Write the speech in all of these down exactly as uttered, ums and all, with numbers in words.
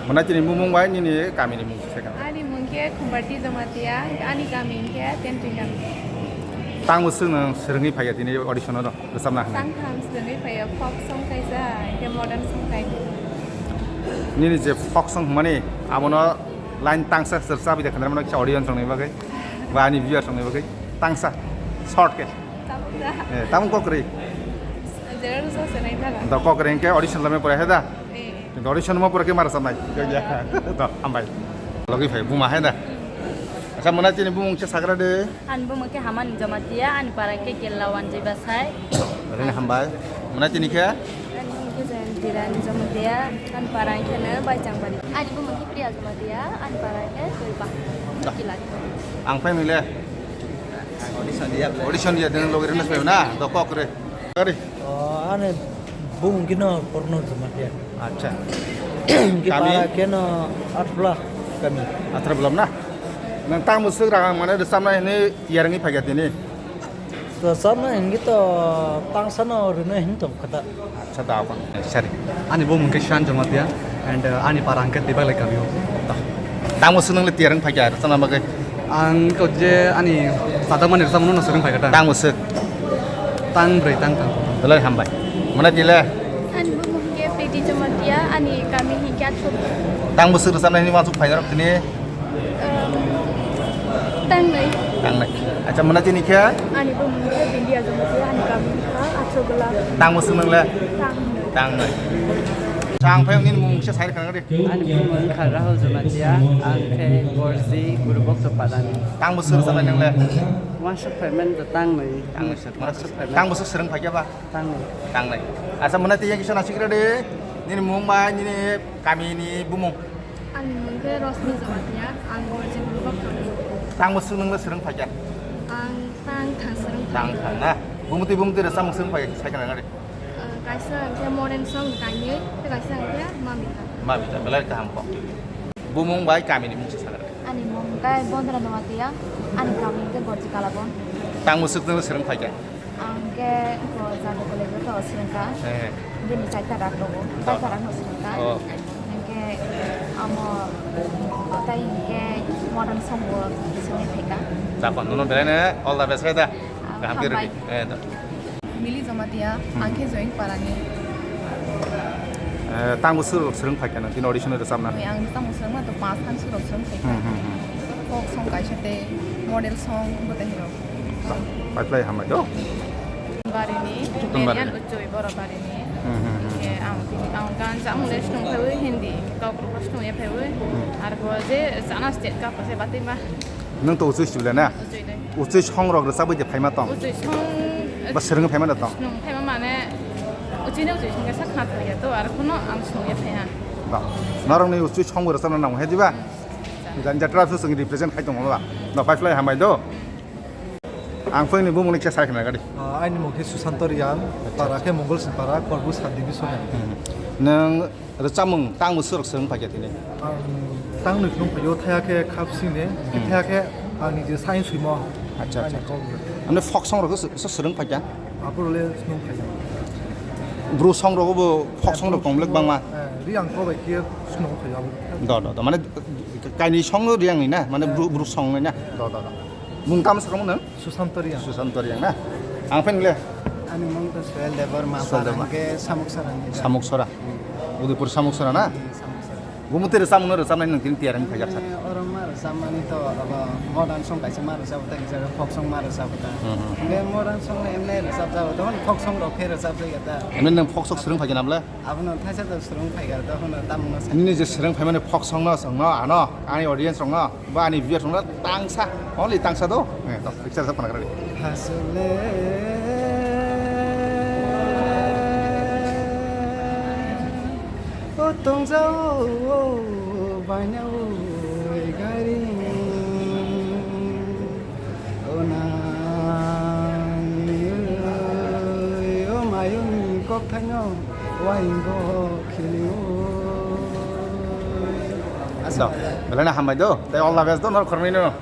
Mwnai tini bumung bai nini kamini mung se kha. Ani mung khe Khumbarti Jamatia, ani kami khe Tentui kami. Tang bwswk nwng swrwngwi phaiya tini audition o rwchapna hinwi? Tang tham swrwngwi phaiya, folk song kaisa, hinkhe modern song kaisa. Nini je folk song hwnmani, abono line tangsa swrwchapwi de khnarmano kisa audience rokni bagwi, ba ani viewers rokni bagwi tangsa short khe. Tamo da. Eh, tamo kok kwrwi? Zero rwsa se nai thara. Da kok kwrwi hinkhe audition lamya pore he da? Eh. Kintu audition mo pore khe mara samai. Ya. Da, hambai. Logi phai, buma hai da. Acha, mwnai tini bumung se sagra de. Ani bumung khe Hamani Jamatia, ani para khe Kella Wanjwi Basai. Rene hambai. Mwnai tini khe? Ani bumung khe Jayanti Rani Jamatia, ani para khe no Baichang Bari. Ani bumung khe Priya Jamatia, ani para khe Tuiba. Da. Kila. Ang phai nile. Audition dia, audition dia, dan logi rene phai na, da kok kwrwi. Kari. Oh, ani bumung khe no Purno Jamatia. Acha. Kami? Para khe no Athbla kami. Athbla na? Nang tang bwswk rang mane rwchapna hinwi yarwngwi phaiya tini? Rwchapna hinkhe to tangsa no rwna hin tong kha da. Acha da ba. Sari. Ani bumung khe Shan Jamatia and, uh, ani para hinkhe Tibaglai kami o. Tang bwswk nang le tiyar wng phaikha rwchapna bagwi? Ang kok je ani sajak mani rwchapmano no swrwng phaikha ta. Tang bwswk? Tang brwi, tang tang. Belai hambai. Mwnai tile? Ani bumung khe Priti Jamatia, ani kami hinkhe Athro. Tang bwswk rwchapnai hinwi uansuk phaina rok tini? Ehm, tangnai. Tangnai. Acha, mwnai tini khe? Ani bumung khe Bindia Jamatia, ani kami kha Athrogola. Tang bwswk nang le? Tangnai. Tangnai. Acha, ang phai nini mung se sai khana di. Ani bumung kha Rahul Jamatia, ang khe Gorji Gurubokto Padani. Tang bwswk rwchapnai nang le? Uansuk phaiman da tangnai. Tang bwswk. Uansuk phaiman. Tang bwswk swrwng phaikha ba? Tangnai. Tangnai. Acha, mwnai tei yang kisa nasikra de. Nini mung bai, nini kami ni bumung. Ani mung khe Rosni Jamatia, ang Gorji Gurubokto ni. Tang bwswk nang le swrwng phaikha? Ang tang thang swrwng phaikha. Tang thang na? Bumung twi bumung twi rwchapmung swrwng phaikha, sai khana di. Ah, kaisa ang khe Modern song kainwi, tei kaisa ang khe Mamita. Mamita, belai kaham kok. Bumung bai kami ni mung se sakra. Ani mung khe Bondra Jamatia, ani kami khe Gorji Kalabon. Tang bwswk nang le swrwng phaikha? Ang khe bo Jadu College o to swrwngkha. Eh. Bini chaita rak rogo, oh, chaita rak no swrwngkha. Oh. Hinkhe amo tai hinkhe modern song bo swrwngwi phaikha. Chapang nono belai no all the best khe da. Ah, kaham khe hambai. Ready. Eh, da. Mili Jamatia, hmm, ang khe Join Parani. Eh, tang bwswk swrwng phaikha nang tini audition rwchapna? Ang tang bwswk ma to pas khan swrwng phaikha. Hmm, hmm, hmm. Folk song kaisa tei model song bo tei hino. Pai pai hambai do. Barini, Chutun Berian barini. Uchui Boro Barini. Hmm, hmm, hmm. Ke ang tini ang gan jamung le snung phawi Hindi, kok rok snung ye phawi. Hmm. Ar bo je chana state ka pase batima. Nang to Uchui sibla na? Uchui dai. Uchui song rok rwchapwi de phaima tong. Uchui song. Ba swrwngwi phaima da tong. Snung phaima mane Uchui ne Uchui song ke sak khat ya to ar kono ang snung ye phaiha. Ba. Norok ni Uchui song rwchapna nang he diba? Hmm. Jan jatra su swng represent khai tong ba. No five lai hambai do. Ang phone ni bumung ni kisa sai khna gadi. Ah, aini mung khe Susanto Riang, para khe Mongol Singpara, Korbus sub division. Hmm. Nang rwchapmung tang bwswk rok swrwng phaikha tini? Ang tang nwi phunuk phaio, thaya khe khap sini, hmm, thaya khe ang nije sai swimo. Acha, acha, aini acha. Kok. Amne folk song rok swrwng phaikha? Apo le swrwng phaikha. Bru song rok bo folk song rok tong lek bangma. Eh, Riang ko bai khe swrwng phaio. Do, do, do. Mane kaini song no Riang ni na, mane bru, bru song ni na. Do, do, do. Mung tamo sakamo nang? Susanto Riang. Susanto Riang na? Ang phen le? Ani mung to Suel Debbarma, Suel Debbarma. Parang ke Samuksara ni. Samuksara. Hmm. Udaipur Samuksara na? Hmm, Samuksara. Bumung twi rwchapmung no rwchapnai nang tini tiyar wng phaijak sa. Ani oro ma rwchapmani to abo modern song kaisa ma rwchapta, kaisa folk song ma rwchapta. Hmm, hmm. Be modern song le emne rwchapjago, to folk song rok khe rwchapjagya ta. Emne nang folk song swrwng phaikha na bwle? Abono thaisa to swrwng phaikha, to hono tamungno sa. Nini je swrwng phaimani folk song no swngno ano, ani audience rokno. Bo ani viewers rokno tangsa, only tangsa do. Eh, to picture sa panakra. Hasle. O tongjao, o bainao, gari. O na, o mayung kok thaino, waingo khilio. Asa. Belai na hambai do. Tei all the best do, nor khorni no.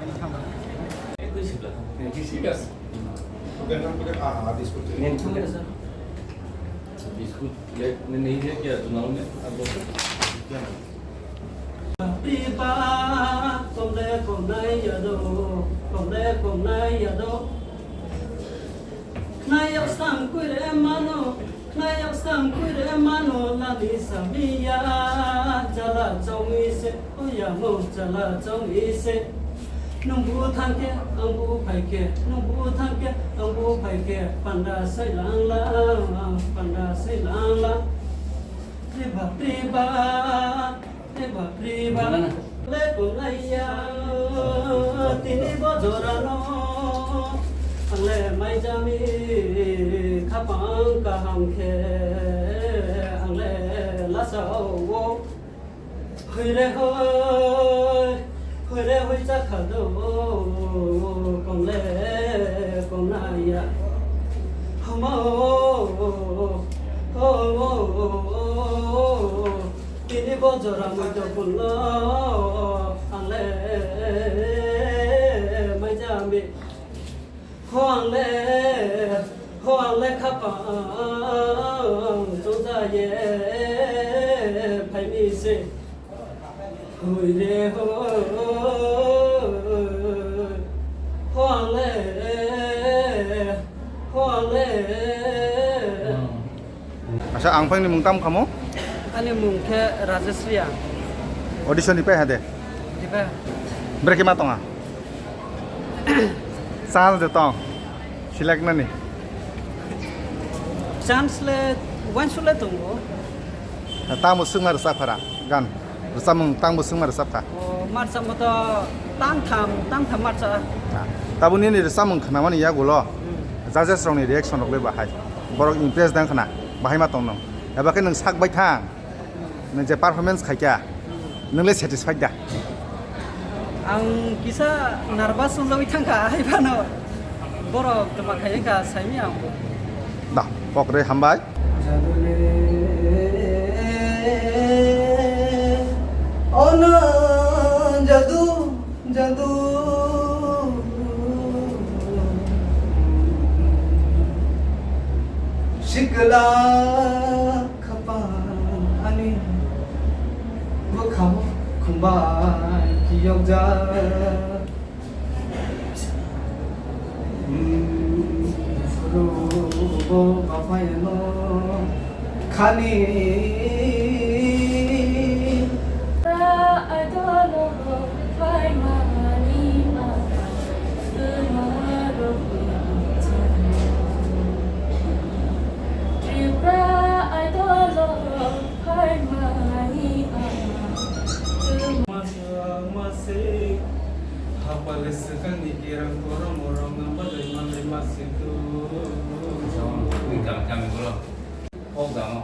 Nini hini kya tunau ne, abo kya na? Pipa, komle komnai yado, komle komnai yado. Nayak sam kuire mano, nayak sam kuire mano, lani samiya, jala chongwi se. Oya mo chala chong ise. Nungbu thangke, angbu phaike, nungbu thangke, angbu phaike, panda sai lang lang, panda sai lang lang. Priba, priba, priba, priba. Mana? Le kongaiya, tini bojorano, ang le maijami, khapang kaham khe, ang le lasao. Hui re hui, hui re hui chakha do, komle komnaya. Homa o, homa o, tini bojora mui do kunlo, ang le mai jambi. Hoang le, hoang le khapang chongjaye phaimi se. Hui re hui, hoang le, hoang le. Asa, ang phai ni mung tam khamo? Ani mung khe Rajesh Riya. Audition ni pai hade? Di pai. Brekhe ma tonga? Chance de tong. Select nani. Chance le, wansuk le tongo. Tamo sungma rwchap phara gan. Rwchapmung tangbo sungma rwchap kha. O, marcha moto tang tham, tang tham marcha. Ah, tabuk nini rwchapmung khnamani yagulo, hmm, judges rokni reaction rok le bahai? Borok impress dang khna, bahai ma tong nw? Eba khe nwng sak bai thang, nwng je performance khai kha, nwng le satisfied da? Ang kisa nervous wngjagwi thang kha, hai phano borok twma khai wngkha, saimanya ang bo. Da, kok re hambai. Jadu le, ono jadu, jadu. Sikla khapang ani bwkhao khumbai kiyokjak. Khani. Tripura Idol. Masa, masa, hapale swkangni kerang korom orong nang bagwi manlai masitu. Kami, kami bolo. Kok damo.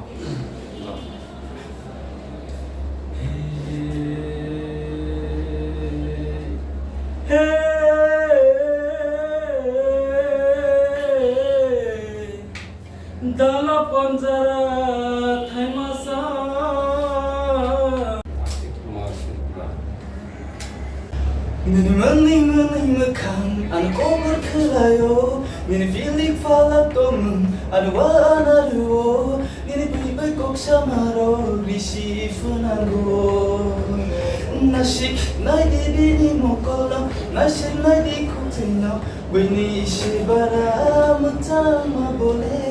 Hey. Dala panjara thaimasa. Nini mani mani mwkhang ano kobor khwlaio. Nini feeling phalak tongmung ano wana luo. Nini bui bai kok samaro risi phunango. Nasik nai di bini mokolo, nasik nai di khuthino. Buini se bara mwchangma bole.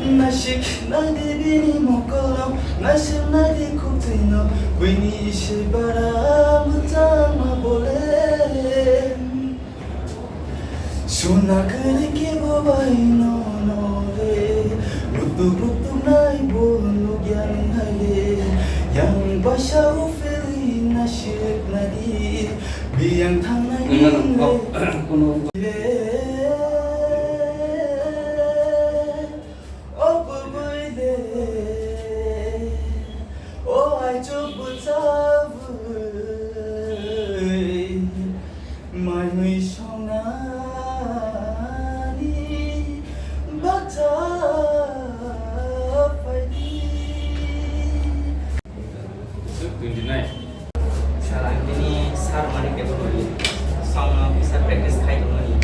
Nasik nai di bini mokolo, nasik nai di khuthino. Buini se bara mwchangma bole. Suna kene ke bo bai no no le. Rutuk rutuk nai bo nugya nai le. Yang basha ufeli nasik nai di. Biyang thangnai. Nini nang kok, kuno. O bwbwi le, o aichuk bwchabwi, mai mui songnani bata phaidi. Twenty nine. Sir, ang bini sir mani table rwi song no kisa practice khai tongmani.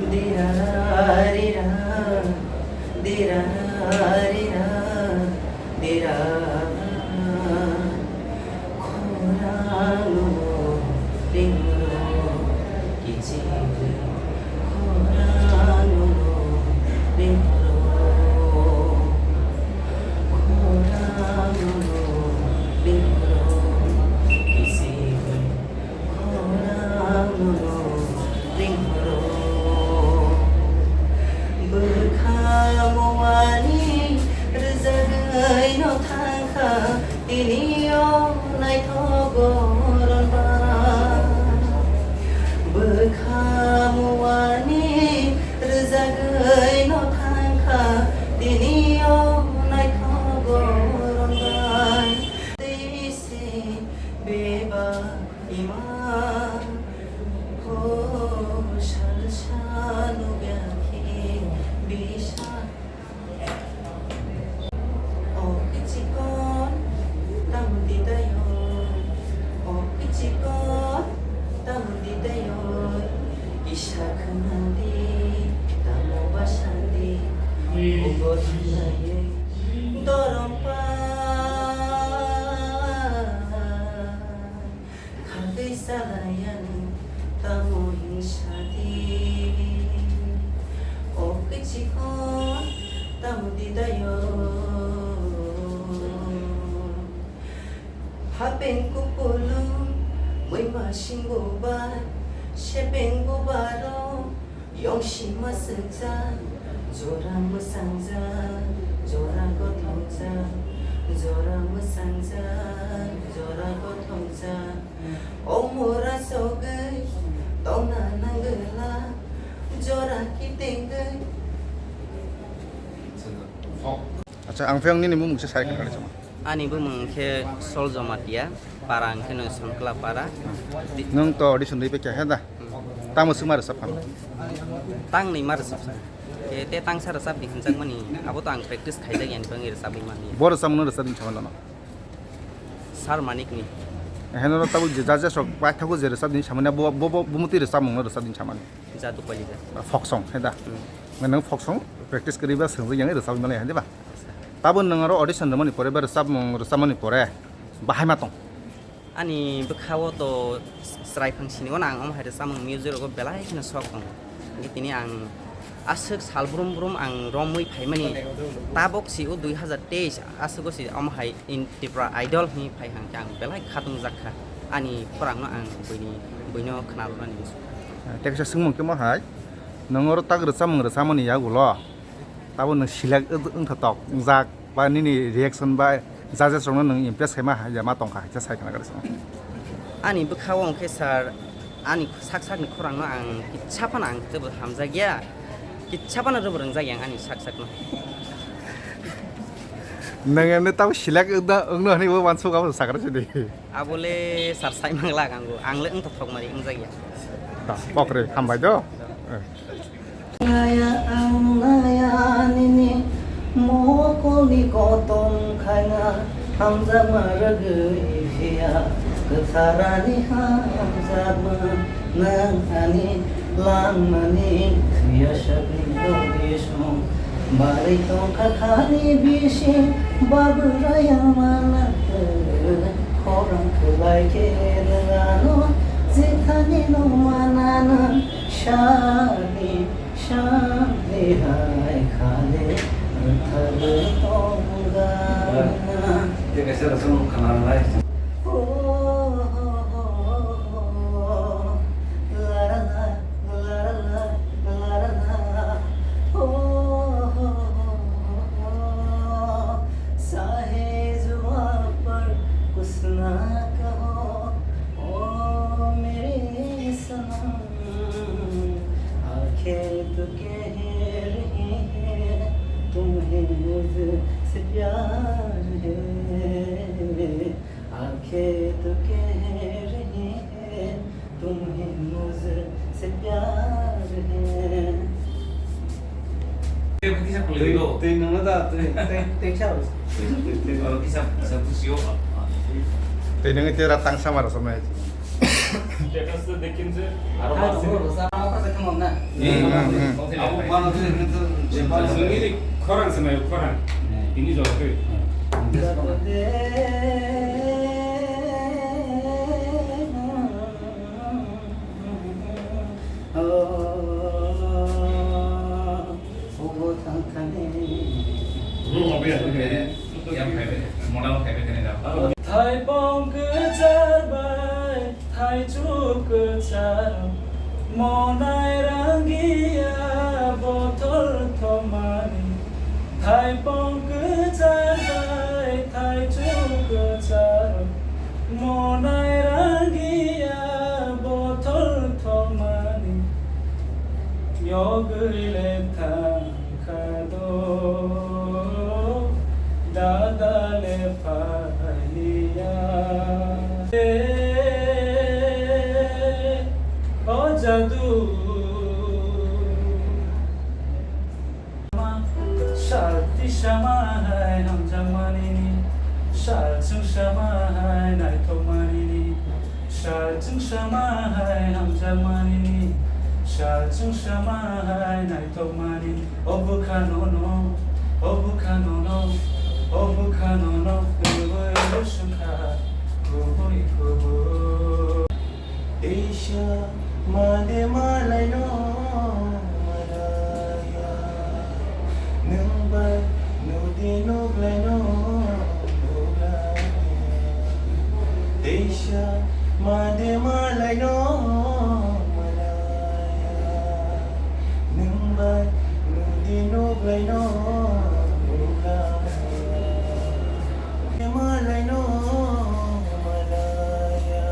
Dirararira, dirararira, dira. Khorang no ringhoro kichigwi, khorang no ringhoro, khorang no ringhoro kichigwi. Bwkha muani rwjagwi no thangkha, tini o naithogo ronba. Bwkha muani rwjagwi no thangkha, tini o naithogo ronba. Tei se bebak Ima, o salsa nugya khe bisa. O kichikon, tamo didayo. O kichikon, tamo didayo. Kisa khwnadi, tamo basandi. Ugo thanglaye, dorompa. Khagwi salaiyani tamo hinsadi. O kichikon tamo didayo. Hapeng kupulung muima singbo bai sepeng bubaro. Yong sima swngjak, jora mwsangjak, jora gothongjak, jora mwsangjak, jora gothongjak. O mura sogwi tongna nangwla, jora kitengwi. Acha, ang phiyang nini mung mungsa sai khna kali sama. Ani bumung khe Sol Jamatia, para ang khe no Sonkla para. Nwng to audition ri pe kya he da? Tamo swngma rwchap phan? Tang ni ma rwchap sa. Ke te tang sa rwchap di hinjak mani, abo to ang practice khaijak yani bangwi rwchap mani. Bo rwchap mano rwchap din chamano no? Sir Manik ni. Heno no tabo je jaja sok pai thago je rwchap din chamani bo bo bo bumuti rwchap mano rwchap din chamani. Jadu Kalija. Folk song he da? Hmm. Nwng folk song practice kariba swngjak yang rwchap mani he da ba? Tabo nwng aro audition rwmani pore ba rwchapmung rwchapmani pore bahai ma tong? Ani bwkha-o to chwrai phang sini-o no ang omo hai rwchapmung music rogo belai kheno sok tongo. Hwnkhe tini ang aswk sal brum brum ang romwi phaimani tabok si-o dui hazar teis aswk-o si omo hai in Tripura Idol hwnwi phai hwnkhe ang belai khatungjak kha. Ani khorangno ang buini, buino khna rwnani muchung kha. Tei kaisa swngmung khe omo hai, nwng oro tak rwchapmung rwchapmani yagulo Tabo nwng select wng-, wngthotok, wngjak, ba nini reaction ba judges rokno nwng impress khaima ya ma tongkha, hakhe sai khna gari song. Ani bwkha-o hwnkhe sir, ani sak sakni khorangno ang kitsa phano ang teibo hamjakya, kitsa phano rwbo rwngjak ya ang ani sak sakno. Nwng emni tabo select wngda, wngno hwnwi bo uansuk abo sakra sidi. Abole sir sai manglak ang, ang le wngthotok mari wngjakya. Ta, pokre, hambai do. Eh. Naya ang naya nini mokolni kotom khaina hamjakma rwgwi phiya kwtharani hamjakma nwng ani langmani thwiya sakni dogwi song barwi tongkha khani bising babwraya mana khorang khwlai khe nwng ano jethani no mana nwng sani Shanti hai khale rwthagwi tongkha. Tei kaisa rwchapmung khna lai. Oh, la la la, la la la, la la la. Oh, sahe juwa par kuch na kaho, oh mere sanam. आंखें तो कह रही हैं तुम्हें मुझसे प्यार है, आंखें तो कह रही हैं तुम्हें मुझसे प्यार है। Twi, twi nungno da, twi, twi, twi sa. Twi, twi, twi, twi. Twi nungwi tera tangsa mara samai. Status to dekin se, aro hai, basi. Bro, sa, apa sa kemam na? Hmm, hmm, hmm. Abo mano se, itu, chwngni khorang se nayo, khorang. Hmm. Ini jawab ke. Hmm. Obo thangkha ne. Thai pong kwchar bai thai chu kwchar, monai rangiya bothol thomani. Thai pong kwchar bai thai chu kwchar, monai rangiya bothol thomani. Yogwi le thang kha do, dada le phaliya. O jadu. Sal tisama hai hamjakmani ni, sal chwngsama hai naithokmani ni, sal chwngsama hai hamjakmani ni, sal chwngsama hai naithokmani ni. O bwkha nono, o bwkha nono, o bwkha nono, kwrwi rwswngkha kubui kubui. Teisa made malaino malaya, nwng bai nudi nuglaino nuglaya. Teisa made malaino malaya, nwng bai nudi nuglaino nuglaya. Malaino malaya,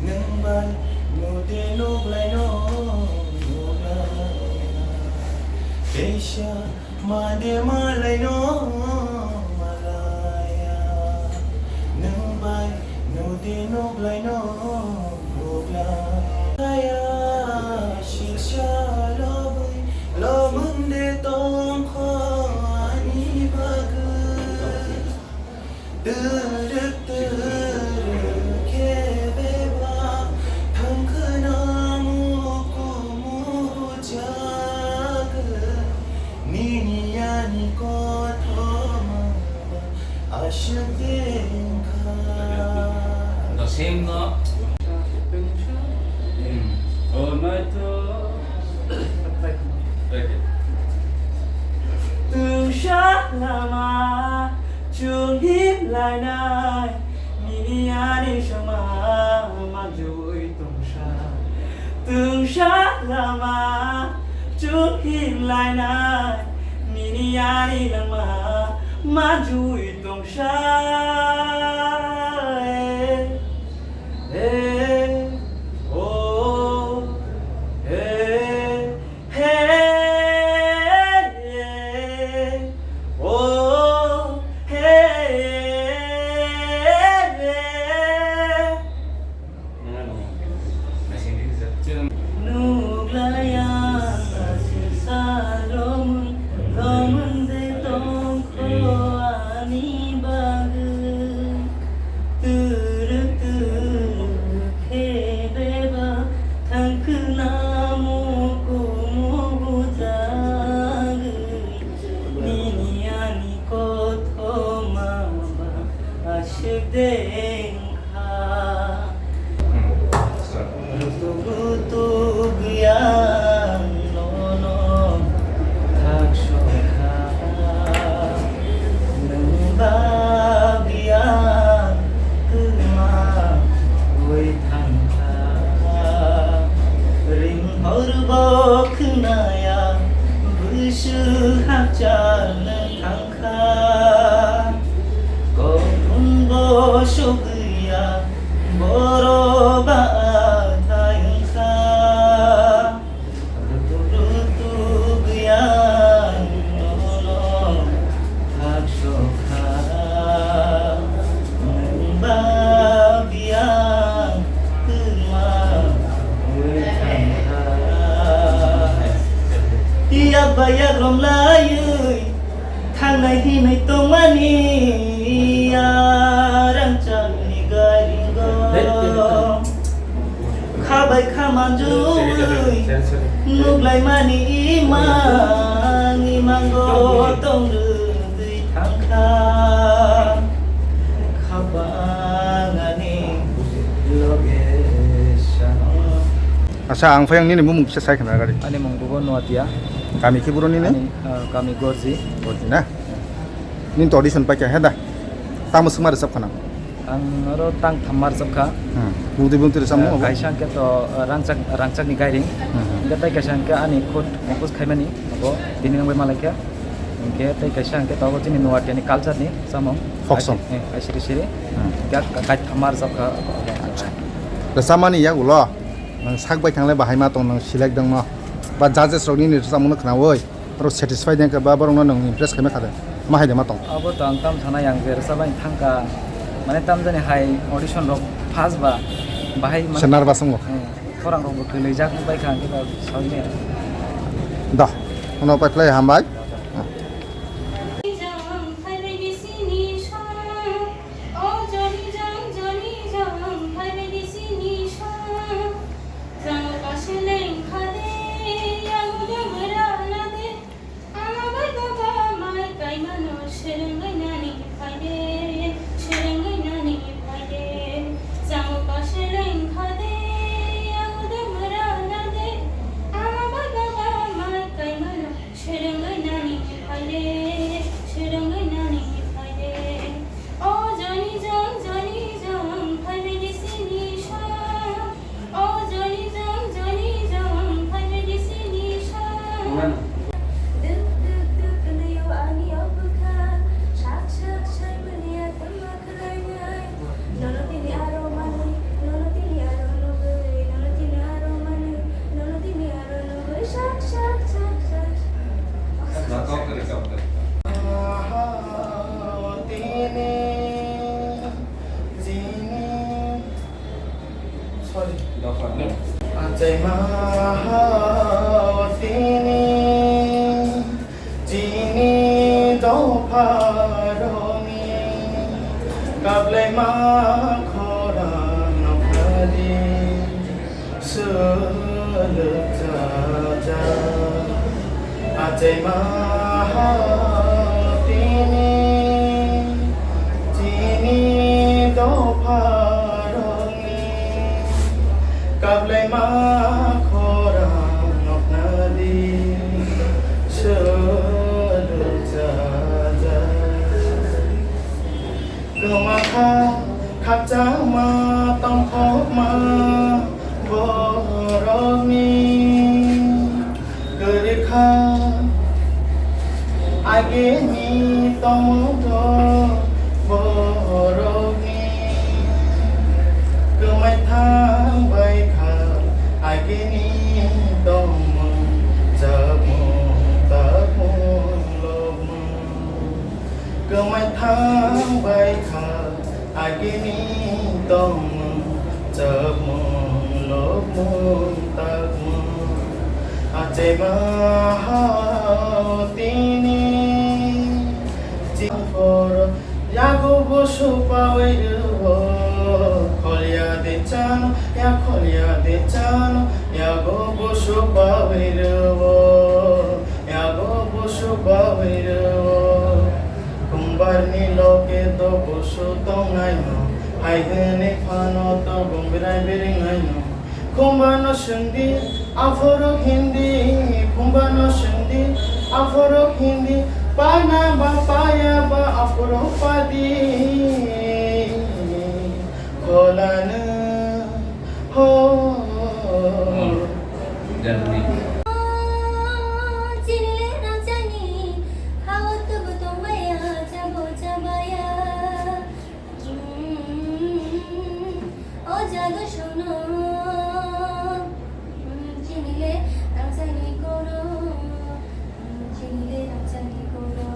nwng bai nudi nuglaino nuglaya. Teisa made malaino malaya, nwng bai nudi nuglaino nuglaya. Sisa lobwi lomwng de tongkho ani bagwi. Twrwk twrwk khe bebak thangkhwna mukumu bujagwi, nini ani kothoma aswk de wngkha. The same no? Hmm. Oh, no, ito. Twngsa lama chwng him lainai, nini ani songma manjui tongsa. Twngsa lama chwng him lainai, nini ani langma manjui tongsa. Eh, eh, oh, eh. Hey, oh, hey, hey. Nuglaya, sisa lomwng, lomwng de tongkho ani bagwi. Twrwk twrwk khe bebak thangkhwna mukumu bujagwi, nini ani kothoma ba aswk de wngkha. Rutuk rutuk yang nono thak sokha, nwng ba biyang kwma wi thangkha. Ring hor bo khwnaya, bwswk hakchal nwng thangkha. Kok thumbo sogwiya, borok ba athai wngkha. Rutuk rutuk yang nono thak sokha, nwng ba biyang kwma wi thangkha. Yak ba yak romlaiwi thangnai hinwi tongmani, ya rangchakni gairingo. Manjui nuklaimani imang, imango tong rwgwi thangkha. Khabangani loge sano. Acha, ang phai ang nini bumung kisa sai khna gari. Ani mung Bubon Noatia. Kami khe buro nini? Ani, ah, kami Gorji. Gorji na? Nini to audition paikha he da? Tamo swngma rwchap khana? Ang oro tang thamma rwchap kha. Hmm. Bumtwi bumtwi rwchapmung, eh, obo? Kaisa hwnkhe to, eh, rangchak, rangchakni gairing. Hmm. Hwnkhe tei kaisa hwnkhe ani khud compose khaimani, obo tini nang bai malaikha. Hwnkhe tei kaisa hwnkhe to obo chini Noatiani culture ni chamung. Folk song. Aisi-, eh, aisiri siri. Hmm. Hwnkhe ka-, kai thamma rwchap kha. Acha. Rwchapmani yagulo, nwng sak bai thanglai bahai ma tong nwng select dongno. Ba judges rokni ni rwchapmungno khnaui. Oro satisfied wngkha ba borokno nwng impress khaima kha de. Ma hai de ma tong? Abo to ang tam sana yang je rwchapmani thangkha. Mane tam jani hai audition rok first ba bahai mane se nervous wngo. Hmm, khorang rok bo kwlwijak wngpai kha hwnkhe ba sawi maya. Da, uno pai phlai hambai. Ama bai baba mai kaimano swrwngwi nani phaide, swrwngwi nani phaide. Chamo kaseleng khade, yago de mara nade. Ama bai baba mai kaimano swrwngwi nani phaide, swrwngwi nani phaide. O joni jong, joni jong, phaibaidi sini song. O joni jong, joni jong, phaibaidi sini song. Duk, duk, duk, kwnwi o ani o bwkha. Sak, sak, sai mani a tongma khwlainai. Nono tini aro manwi, nono tini aro nugwi, nono tini aro manwi, nono tini aro nugwi, sak, sak, sak, sak. Tini chini Sorry. Achaima ha tini chini dopha roni kaplaima khorang noknadi swlwk jaja. Achaima ha tini chini dopha rokni kaplaima khorang noknadi swlwk jaja. Kwmakha khakchangma tongthokma borokni kwrwikha agini tongmungrok borokni kwmai thangbaikha agini tongmung chapmung tapmung lobmung. Kwmai thang bai kha agini tongmung, chapmung, lobmung, takmung. Achaima ha tini chini phoro yago busu pawi rwo. Kholya de chano, ya kholya de chano, yago busu pawi rwo. Yago busu bawi rwo, khumbarni loke to busu tongnaino, hai hwnwi phano to bumbirai biringnaino. Khumbarno swngdi, aphuru hindi, khumbarno swngdi, aphuru hindi, pana ba paya ba aphuru padi. Kholano ho. Janani. Chini le rangchakni hao tubu tongbaya, chabo chabaya. Mm, o jaga shono. Mm, chini le rangchakni koro. Mm, chini le rangchakni koro.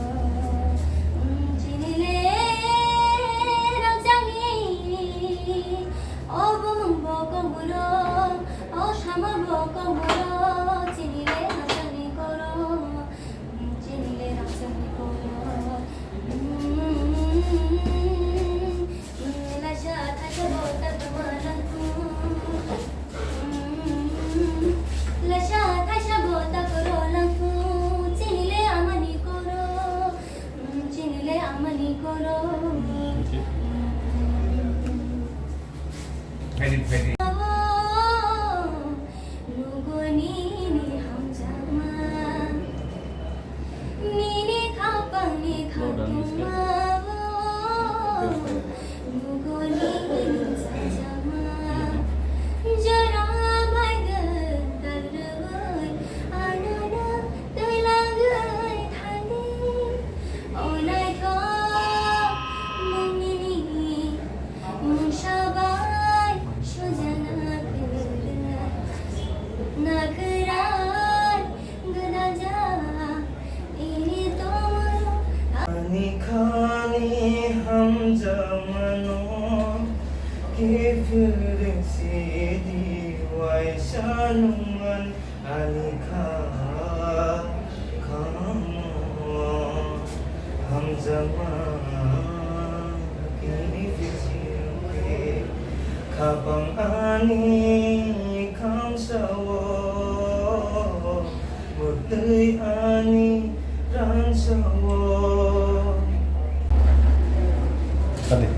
Mm, chini le rangchakni. O bumung bo kongbulo. O sama bo kongbulo, Khapang ani khamsao, mwtwi ani ransao. Ani.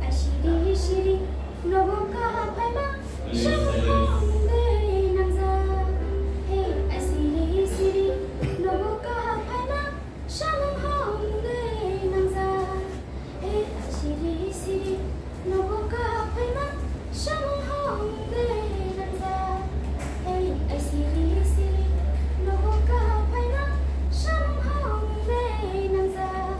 Asiri siri nogo kaham phaima, samung hong de nangjak. Hey, asiri siri nogo kaham phaima, samung hong de nangjak. Hey, asiri siri nogo kaham phaima, samung hong de nangjak. Hey, asiri siri nogo kaham phaima, samung hong de nangjak.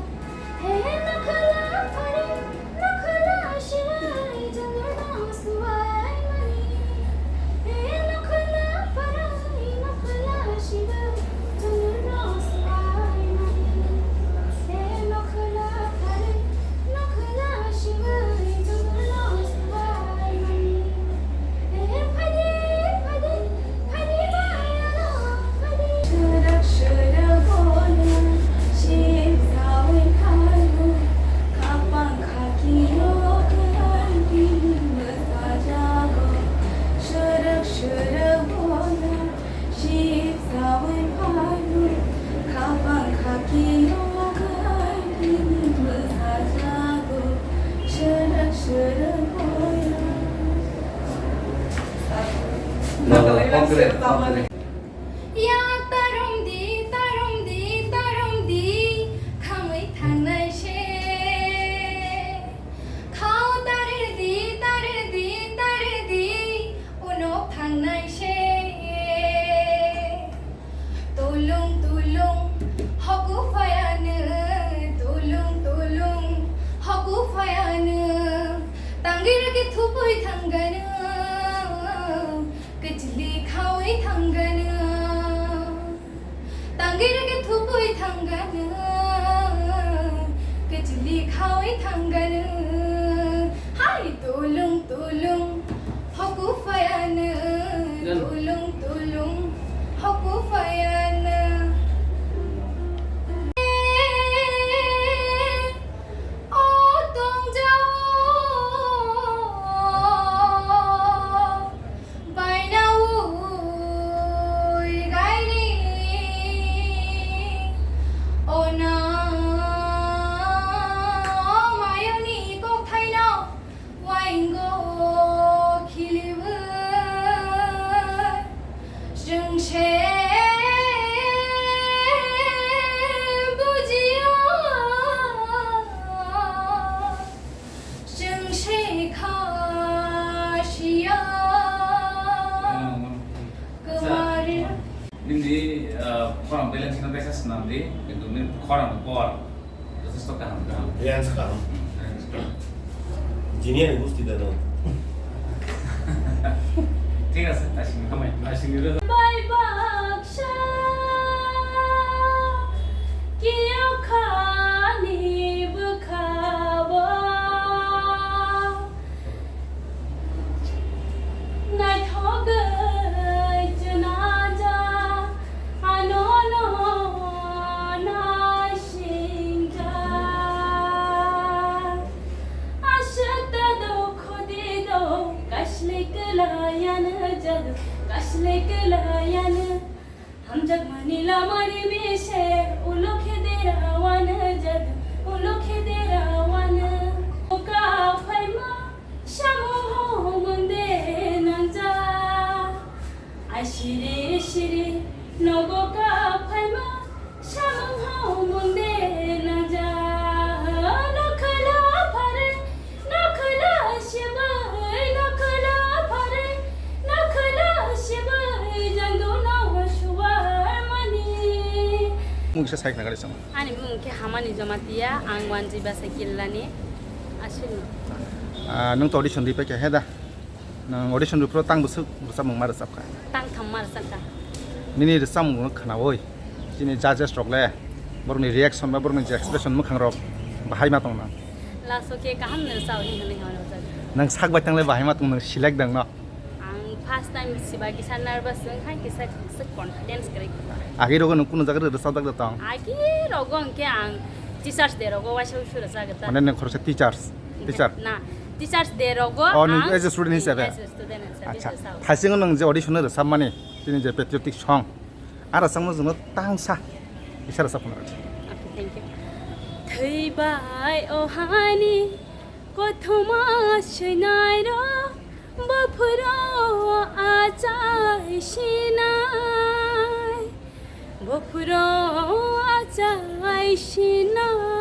Yak tarumdi, tarumdi, tarumdi, khamwi thangnai se. Khao tardi, tardi, tardi, uno thangnai se. Tulung tulung hoku phayano, tulung tulung hoku phayano. Tangwi rwkhe thupui thangano, kwchwli khaui thangano. Tangwi rwkhe thupui thangano, kwchwli khaui thangano. Hai tulung tulung hoku phayano, tulung tulung hoku phayano. O tongjao bainaui gaili, o na mayoni kokthaino waingo khiliwi, chwng se bujio. Chwng se kha siya. Kwmari. Nini, ah, khorang beleng sino kaisa swnam di, kintu nini khorang por jothesto kaham, kaham. Range kaham. Hmm, range kaham. Jini ani gusti da no. Thik ase, asing hamai, asing ni. Bai baksa kiyakhani bwkhao. Naithogwi chwnaja, anono naisingja. Aswk ta do khodi do, kasli kwlaiano jadu, kasli kwlaiano. Hamjakmani lamani mise, ulo khe dera wano jadu, ulo khe dera wano. Oka phaima samung ho munde nangja. Ai siri siri nogo ka phaima samung ho munde nangja. Mung kisa sai khna gari sama. Ani bumung khe Hamani Jamatia, ang Wanji Basa Killani. Aswkno. Ah, nwng to audition ri paikha he da? Nwng audition rwphro tang bwswk rwchapmung ma rwchapkha? Tang tham ma rwchapkha. Nini rwchapmung khnaui chini judges rok le borokni reaction ba borokni je expression mwkhang rok bahai ma tong nang? Last o khe kaham no rwchap hinwi hwnwi hwnwi rwchap. Nwng sak bai tang le bahai ma tong nang select dang no? Ang first time siba kisa nervous wng kha, kisa, kisa confidence kwrwi. Agi rogo nwng kunu jaga rwchapjak da tong? Agi rogo hwnkhe ang Teachers Day rogo waisa waisa rwchapjak da. Mane nwng khoroksa teachers? Teacher? Na, Teachers Day rogo. Oh, nwng ang as a student hisabe? As a student hisabe. Acha. Rwchap. Thaisingo nwng je audition rwchapmani, chini je patriotic song, a rwchapmung jwngno tangsa kisa rwchap phano. Okay, thank you. Thwibai o hani kothoma swinai rok, bophuro achai sinai, bophuro achai sinai,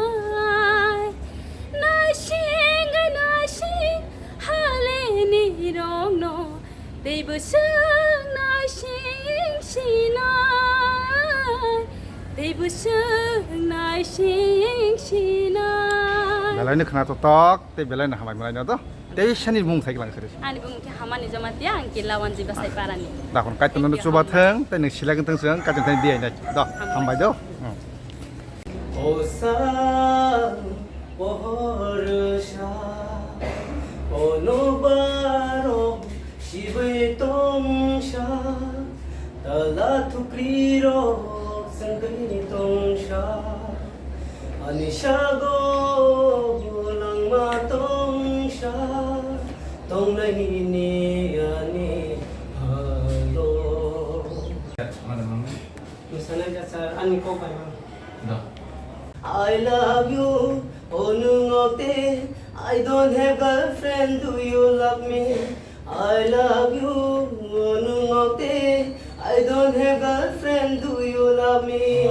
nasing nasing haleni rokno tei bwswk nasing sinai, tei bwswk nasing sinai. Belai no khna totok. Tei belai no hambai malai no do. Tei sani mung sai lang sari. Ani bumung khe Hamani Jamatia, ang Killa Wanji Basa Parani. Dakon kaitor no chuba thang, tei nwng select wng thang swng, kaitor thani diya nai. Do, hambai do. Hmm. O sal pohor sa, o no baro sibui tong sa, tala thukri rok sengkri tong sa. Ani sago langma tongsa, tongnai nini ani halo. Masana jasa ani kok bai mang. Da. I love you, onung okte. I don't have girlfriend, do you love me? I love you, onung okte. I don't have girlfriend, do you love me?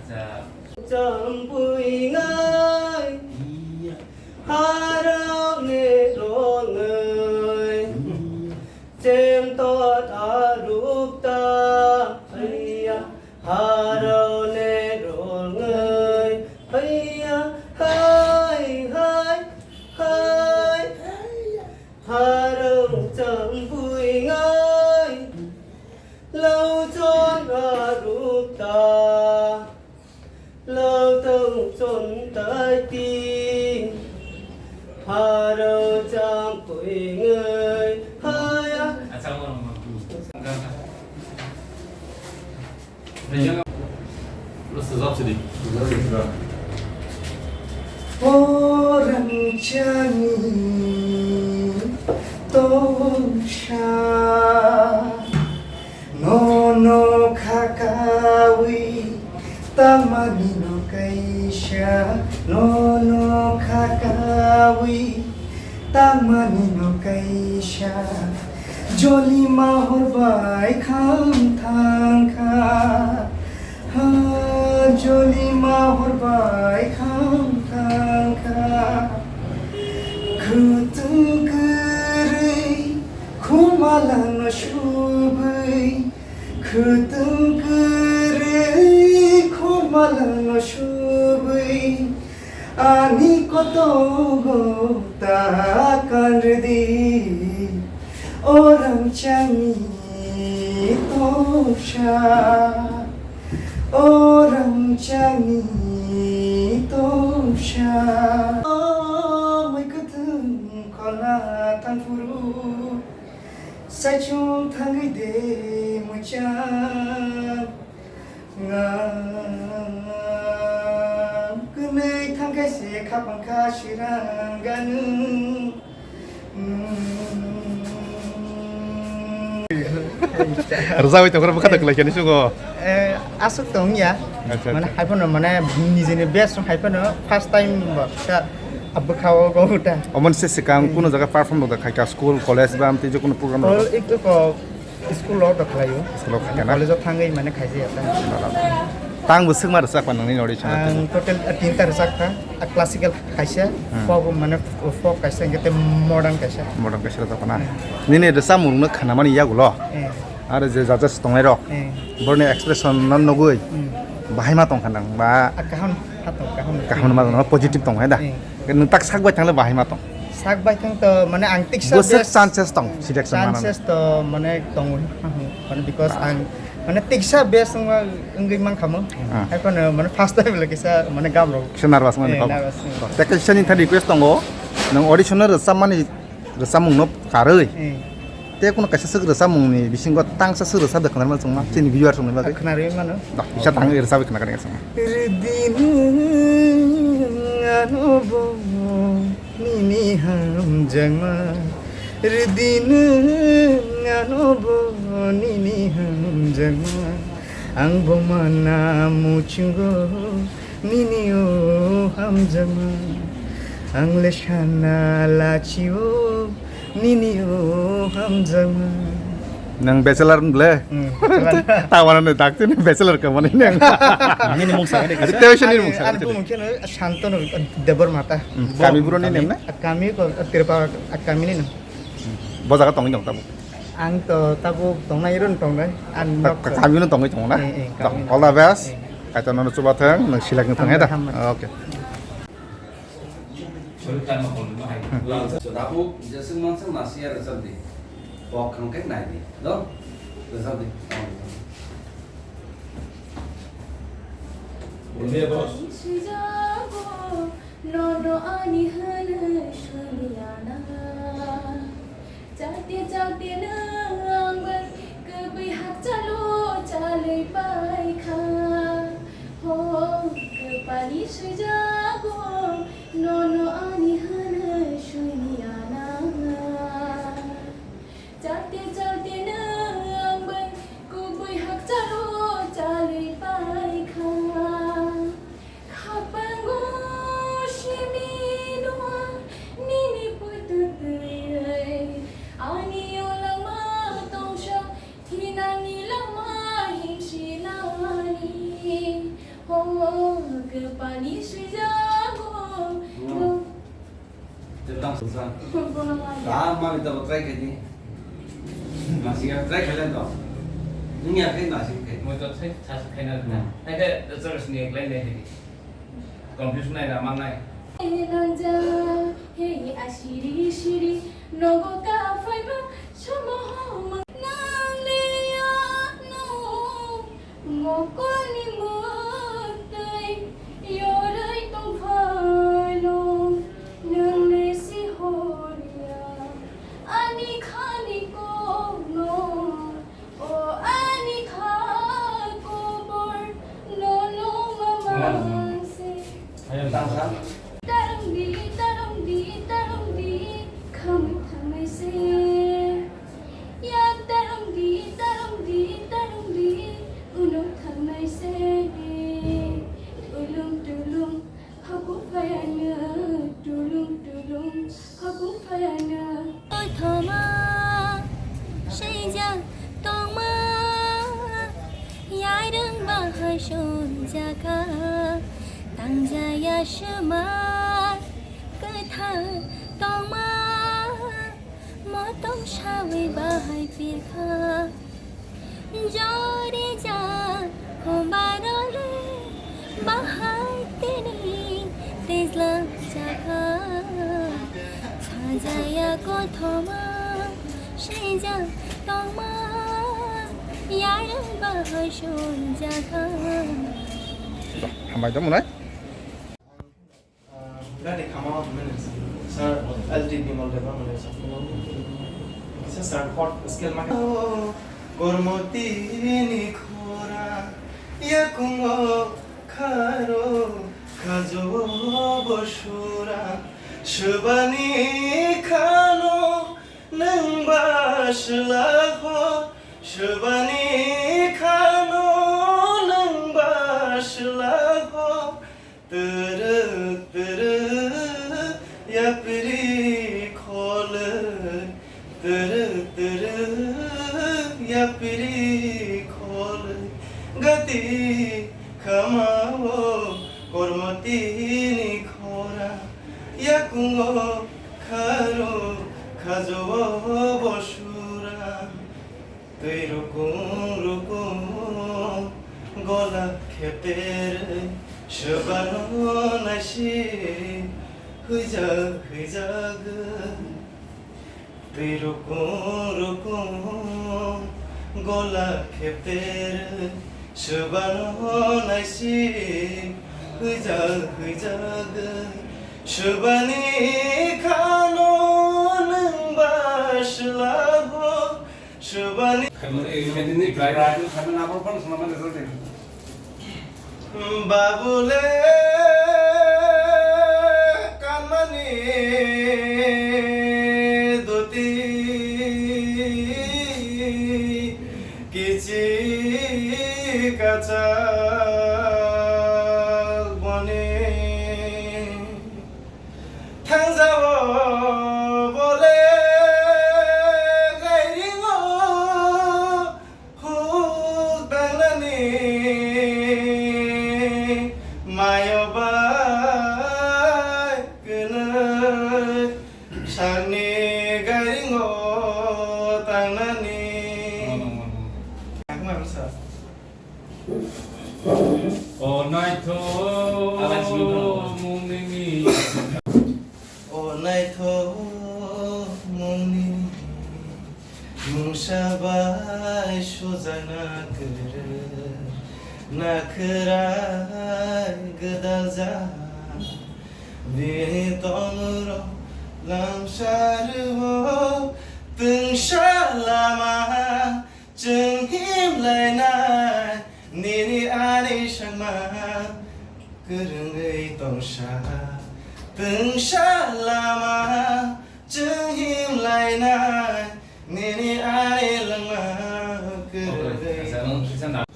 Acha. Champui ngai, harok ne rongai, chem tot aruk ta, haiya, harok ne rongai, haiya, hai, hai, hai, harok champui ngai, lau chon aruk ta. Lau tong chon tai ti, harau cham koi ngai haya. Orang chani tongsa. Nono khakawi tamani no kaisa, nono khakawi tamani no kaisa, joli mahor bai kham thangkha. Ha, joli mahor bai kham thangkha. Khutung kwrwi khumala no subwi, khutung kwrwi khumala no subwi, ani kotogo ta kanrwdi. Orang changni tongsa, orang changni tongsa. O mai kwthwng khona thangphuru, saichung thangwi de muchang. Ngang kwnwi thangkhe se khapang kha sirang ganung. Rwjagwi tongkha bwkha tongkha khlai khe nisugo. Eh, aswk tong ya. Acha, mane acha. Hai phano mane nijini best song hai phano first time bo kha bwkha o go uta. Omon se sikang kuno jaga perform da khai ka school, college ba amtwi je kuno program. School rok? Ikto ko School o to khlaio. School o khaikha na? College o thangwi mane khaijaya ta. Tang bwswk ma rwchapkha nangni audition o? Ang total, ah, tinta rwchapkha. Ah, classical kaisa, hmm, folk mane folk kaisa, hwnkhe tei modern kaisa. Modern kaisa rwchapkha na? Hmm. Nini rwchapmung no khnamani yagulo? Eh. Aro je judges tongnai rok, eh, borni expression no nugui, hmm, bahai ma tong kha nang ba? Ah, kaham, ha tong, kaham. Kaham ma tong, positive tong hai da. Eh. Nwng tak sak bai thangle bahai ma tong? Sak bai thang to, mane ang tiksa best chances tong, selection mana? Chances to, mane tong, mane because ang, mane tiksa best wngwi mankha mo. Ah. Hai phano, mane first time le kisa, mane gam rok. Kisa nervous mane, eh, kok. Nervous, eh. Tei kisa ni thani request tongo, nwng audition no rwchapmani rwchapmung no karwi. Eh. Tei kuno kaisa swk rwchapmung ni bisingo tangsa swk rwchap de khwnarma chwngma chini viewers rokni bagwi. Khwnarwi mano. Da, kisa tangwi rwchapwi khwna kani chwngma. Rwdi nwng ano bo nini hamjakma. Rwdi nwng ano bo nini hamjakma. Ang bo mana muchungo. Nini o hamjakma, ang le sana lachio, nini o hamjakma. Nwng bachelor ble? Hmm, bachelor. Tawana no dakti ni bachelor ka mani nang. Nini mung sa. Ate tewe nini mung sa. Ani bumung khe no Santanu Debbarma ta. Hmm, kami buro ni nem na? Kami ko Tripura kami ni no. Bo jaga tongwi tong tamo. Ang to tabuk tongnai ron tongnai. Ang nok. Kami no tongwi tongo na? Eh, eh, kami no. All the best. Eh. Kaitor nono chuba thang, nang silak thang he da. Hambai, hambai. Okay. So, tabuk jeswk manswk nasiya rwchap di. Kok khang khe nai di. Do? Rwchap di. Bolbe boss. Nono ani hwnwi swniyana. Chate chate nwng ang bai kwbwi hakchalo chalwi paikha. Ho kwpalni swijago nono ani hwnwi swniyana. Chate chate nwng ang bai kwbwi hakchalo chalwi paikha. Khapango simi dua nini putu twi ani o langma tongsa thinani langma himsi nani. Ho kwpalni swijago. Tebang susah. Bono maya. Ah, mami to try khaidi. Masih ya try kalian to. Ini ya kayak masih kayak. Mo to sai sas khaina na. Hmm. Hai ke terus ni lain deh ini. Confuse nai na mang nai. Nanja, hey asiri siri, nogo ka faiba, somo ho ma. Nang le ya no. Mokolni mwtai yorwi tongphano, nwng le si horiya ani khani kokno. O ani kha kobor, nono mamang se. Tarong di, tarong di, tarong di, khamwi thangnai se. Yak tarong di, tarong di, tarong di, uno thangnai se. Tulung tulung, hakuk phayano, tulung tulung, hakuk phayano. Koithoma, seijak tongma, yairung bahai sonjaka, tangjaya semai, kwthar tongma. Motom sawi bahai pirkha, jori ja khombarole bahai tini tejlak jakha. Sajaya kothoma seja tongma, yayang bahai sonjakha. Hambai tongmwnai. Gati khama mane sir L T Bimal Debra mane sir. Kisa sir hot skill ma. Kormoti ni khora yakungo kharo khajo bosura shubani khano nang ba sla ho shubani khano nang ba sla ho. Turu turu yapri khole, turu turu yapri khole, gati khamao kormoti ni khora, yakungo kharo khajo bosura. Twi rukung rukung gola khepterwi swbano naisi huijak huijagwi. Twi rukung rukung gola khepterwi swbano naisi huijak huijagwi. Swbani khano nwng ba swlabo Subani. Babule kanmani doti kichi kacha boni. Thangjao bole gairingo huk tangnani mayo bai kwnwi sakni gairingo tangnani. O naithok mungni. O naithok mungni. Mungsa bai sujana kwrwi. Nakhwrai gwdalja. Bini tongrok lamsa rwo. Twngsa lama. Chwng himlainai nini ani sangma kwrwngwi tongsa. Twngsa lama chwng himlainai nini ani langma kwrwngwi tongsa.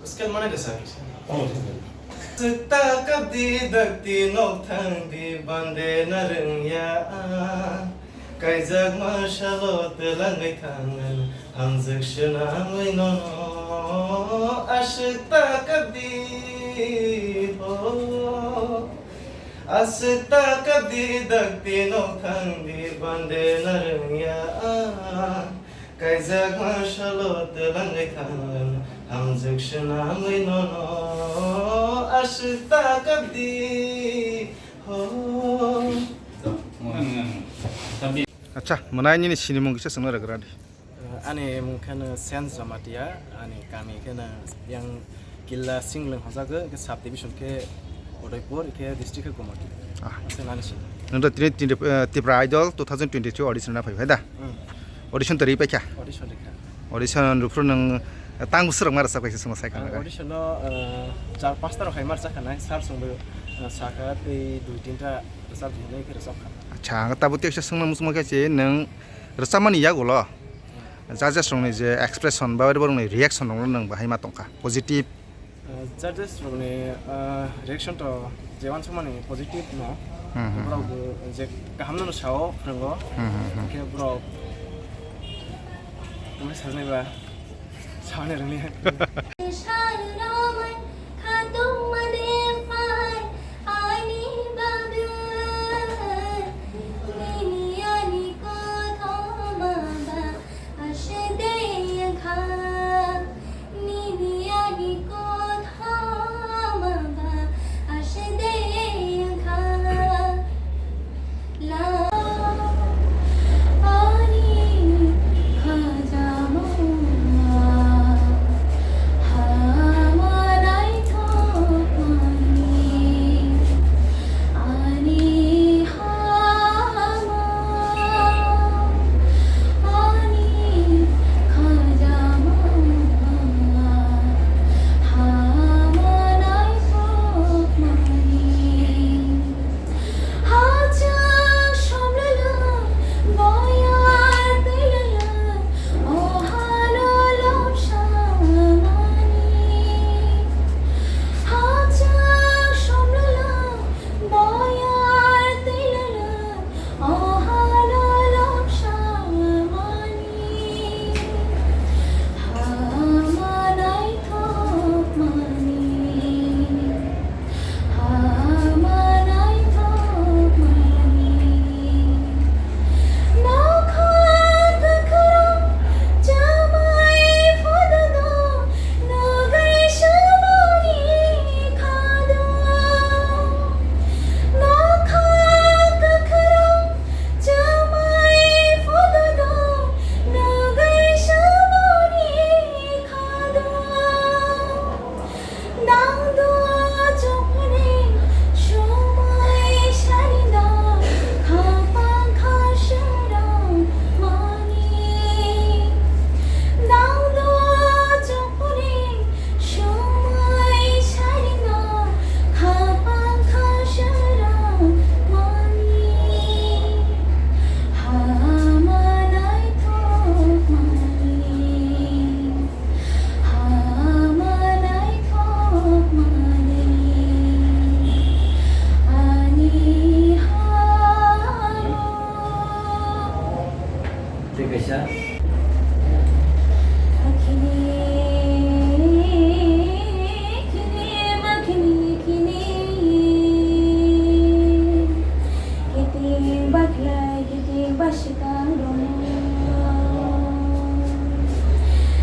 Scale mane de sir. Swkta kapdi dakti nok thangdi bande narwngya. Kaijak ma salo twlangwi thangan hamjwk swnamwi nono. Aswkta kapdi ho. Aswkta kapdi dakti nok thangdi bande narwngya. Kaijak ma salo twlangwi thangan hamjwk swnamwi nono aswk ta kapdi ho. Acha, mwnai nini sinimung kisa swngna rwgra di. Ani mung kheno Sen Jamatia, ani kami kheno yang Killa Singlwng hojago, hwnkhe sub division khe Udaipur, khe district khe Gumati. Ah. Aswk nani simi. Nwng to tini, tini, eh, Tipra Idol two thousand twenty-three audition na phai phai da? Hmm. Audition to ri paikha? Audition rikha. Audition ruphuru nwng, eh, tang bwswk rok ma rwchap kaisa swngno sai khana? Ang audition no, eh, char pasta rok hai ma rwchak khanai, sir songbo, eh, saka tei dui tinta rwchap di hinwi khe rwchap kha. Acha, ang tabuk tei kaisa swngna muchungma khe se nwng rwchapmani yagulo judges rokni je expression ba borokni reaction rokno nwng bahai ma tongkha, positive? Uh, judges rokni, uh, reaction to je uansukmani positive no. Hmm, hmm, borok hmm. Bo je kaham no sao phwrwngo. Hmm, hmm, hmm. Khe borok tongwi sajnai ba sauni rwngni. Ani bagwi nini ani kothoma ba aswk de wngkha, nini ani kothoma ba aswk de wngkha. La ani khajama.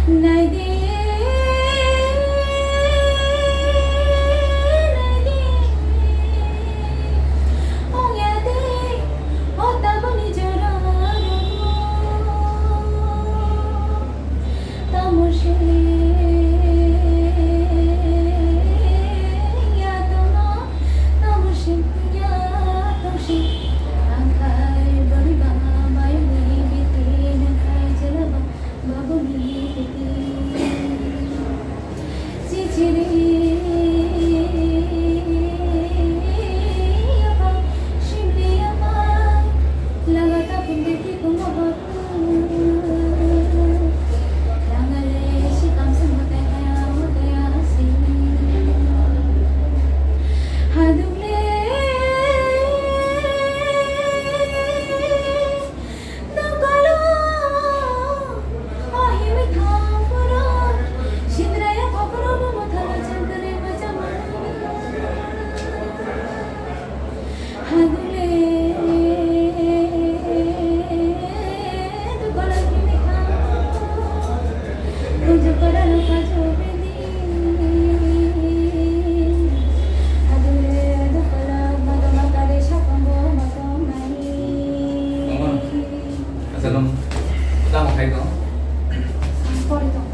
Naidi, naidi, ongya de, o tabuni jora rok. Tamo se ya tono, tamo se ya tong se. Ang khai bari ba mai ni biti na khai jela ba, ba bo ni biti. Chichiri ya ba, shimli ya ba, lama ta pun de ki pun ba. Acha, nung tamo khai tong? Pori tong.